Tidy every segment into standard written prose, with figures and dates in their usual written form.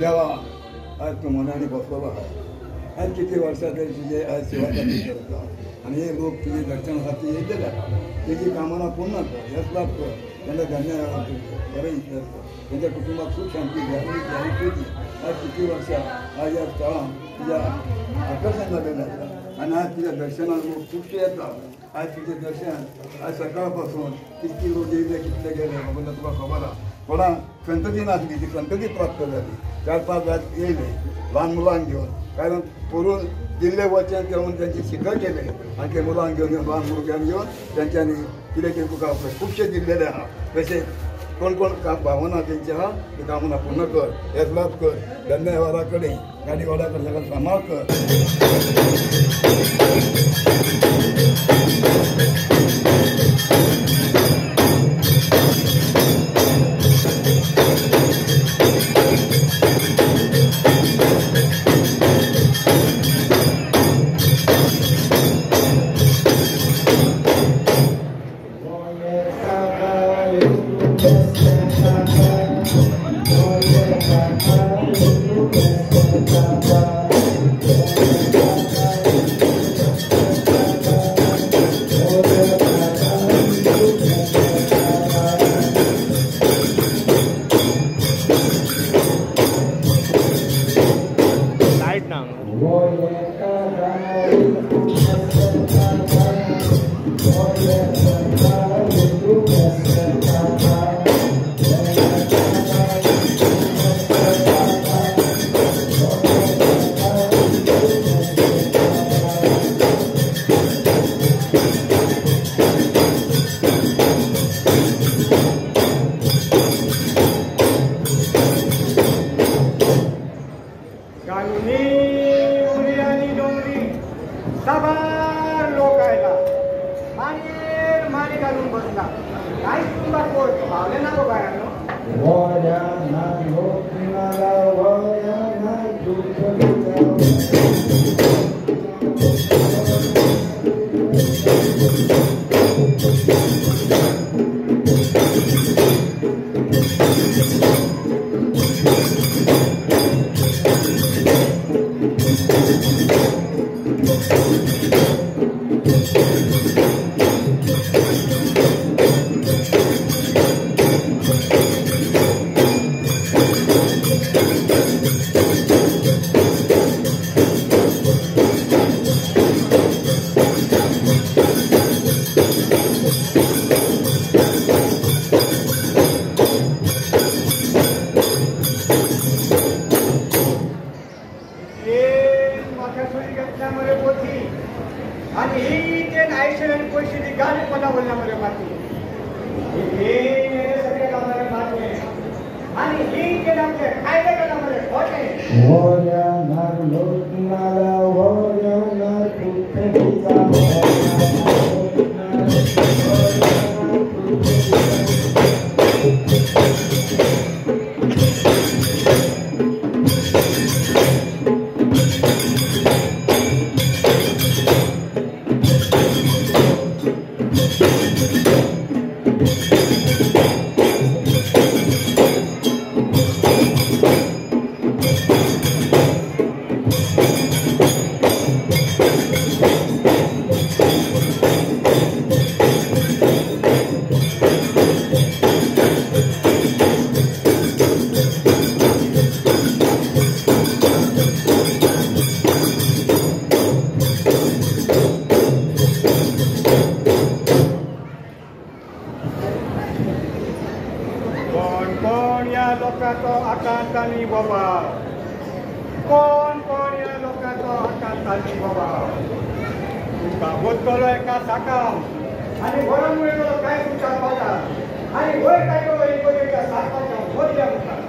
देवा आज तूं मनांनी बसलेलो आहा आज कितली वर्सां तरी तुजे आज सेवा करता आनी हे लोक तुजे दर्शना खातीर येतले तेजी कामना पूर्ण कर, यश लाभ कर, तांकां धन्य बरें इतिहास कर, तेंच्या कुटुंबाक खूब शांती तुजी आज कितली वर्सां आज ह्या स्थळान तुज्या आकर्शण जाल्लें आसा आनी आज तुज्या दर्शनाक लोक खुबशे येता. आज तुजें दर्शन आज सकाळ पासून कितकी लोक येयले कितले गेले खबर तुका खबर आहा. कोणाक संतती नासली ती संतती प्राप्त जाली, 4-5 जाण येयले ल्हान मुलांक घेवन, कारण पोरून दिल्ले वचन घेवन तेंची शिकर केले आनी ते मुलांक घेवन ल्हान भुरग्यांक घेवन तेंच्यांनी कितें कितें तुका खुबशे दिल्लेले आहा. तशें कोण कोण भावना तेंची आहा ती कामना पूर्ण कर, येसलाभ कर, धंद्या वेव्हारा कडेन गाडी घोडा कडेन सगळें सांबाळ कर. साबार लोक आयला मानेर मारी घालून बसला काय तुमकां कोण पावले ना गो बायांनो. आणि ही ते आयुष्य आणि पैसे गाडी पदावल्या मध्ये माती हे सगळे गावाला माती आणि ही ते आपले कायदे गावामध्ये खोटे. कोण कोण ह्या लोकांचो आकार चालची बाबा तुका वतलो एका साकाम आनी व्हरून वयतलो काय तुमच्या पाटार आनी वयर काडटलो इगोजेच्या सारपाच्या वरल्या मुखार.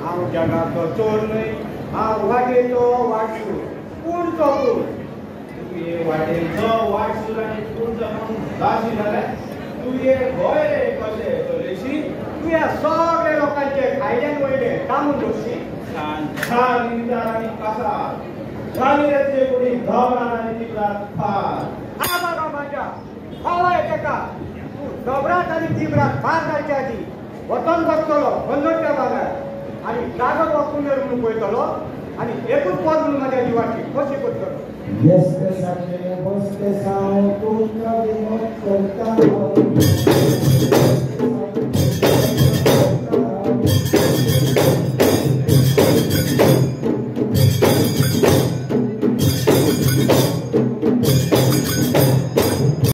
हांव जगाचो चोर न्हय, हांव वाटेचो वाटसूर. पूणचो पूण तुवें वाटेचो वाटसूर आनी पूणचो म्हणून दाशी जाल्यार तुवें गोंय रे कशें चलयशी? तुवें सगळे लोकांचे खायल्यान वयले दामून दवरशी. छान विचार आनी कासार झाली रे तुजे कुडी घबरान आनी तिबरात फार. हा बाबा म्हाज्या हय तेका तूं दोबरात आनी तिबरात फार घालच्या आदी वतन बसतलो बंदरच्या बागार आनी जागो वचून म्हणून पळयतलो आनी एकूच पद म्हणून म्हाज्या जिवाची कशी करतलो. बसते साव तुका विनोद करता.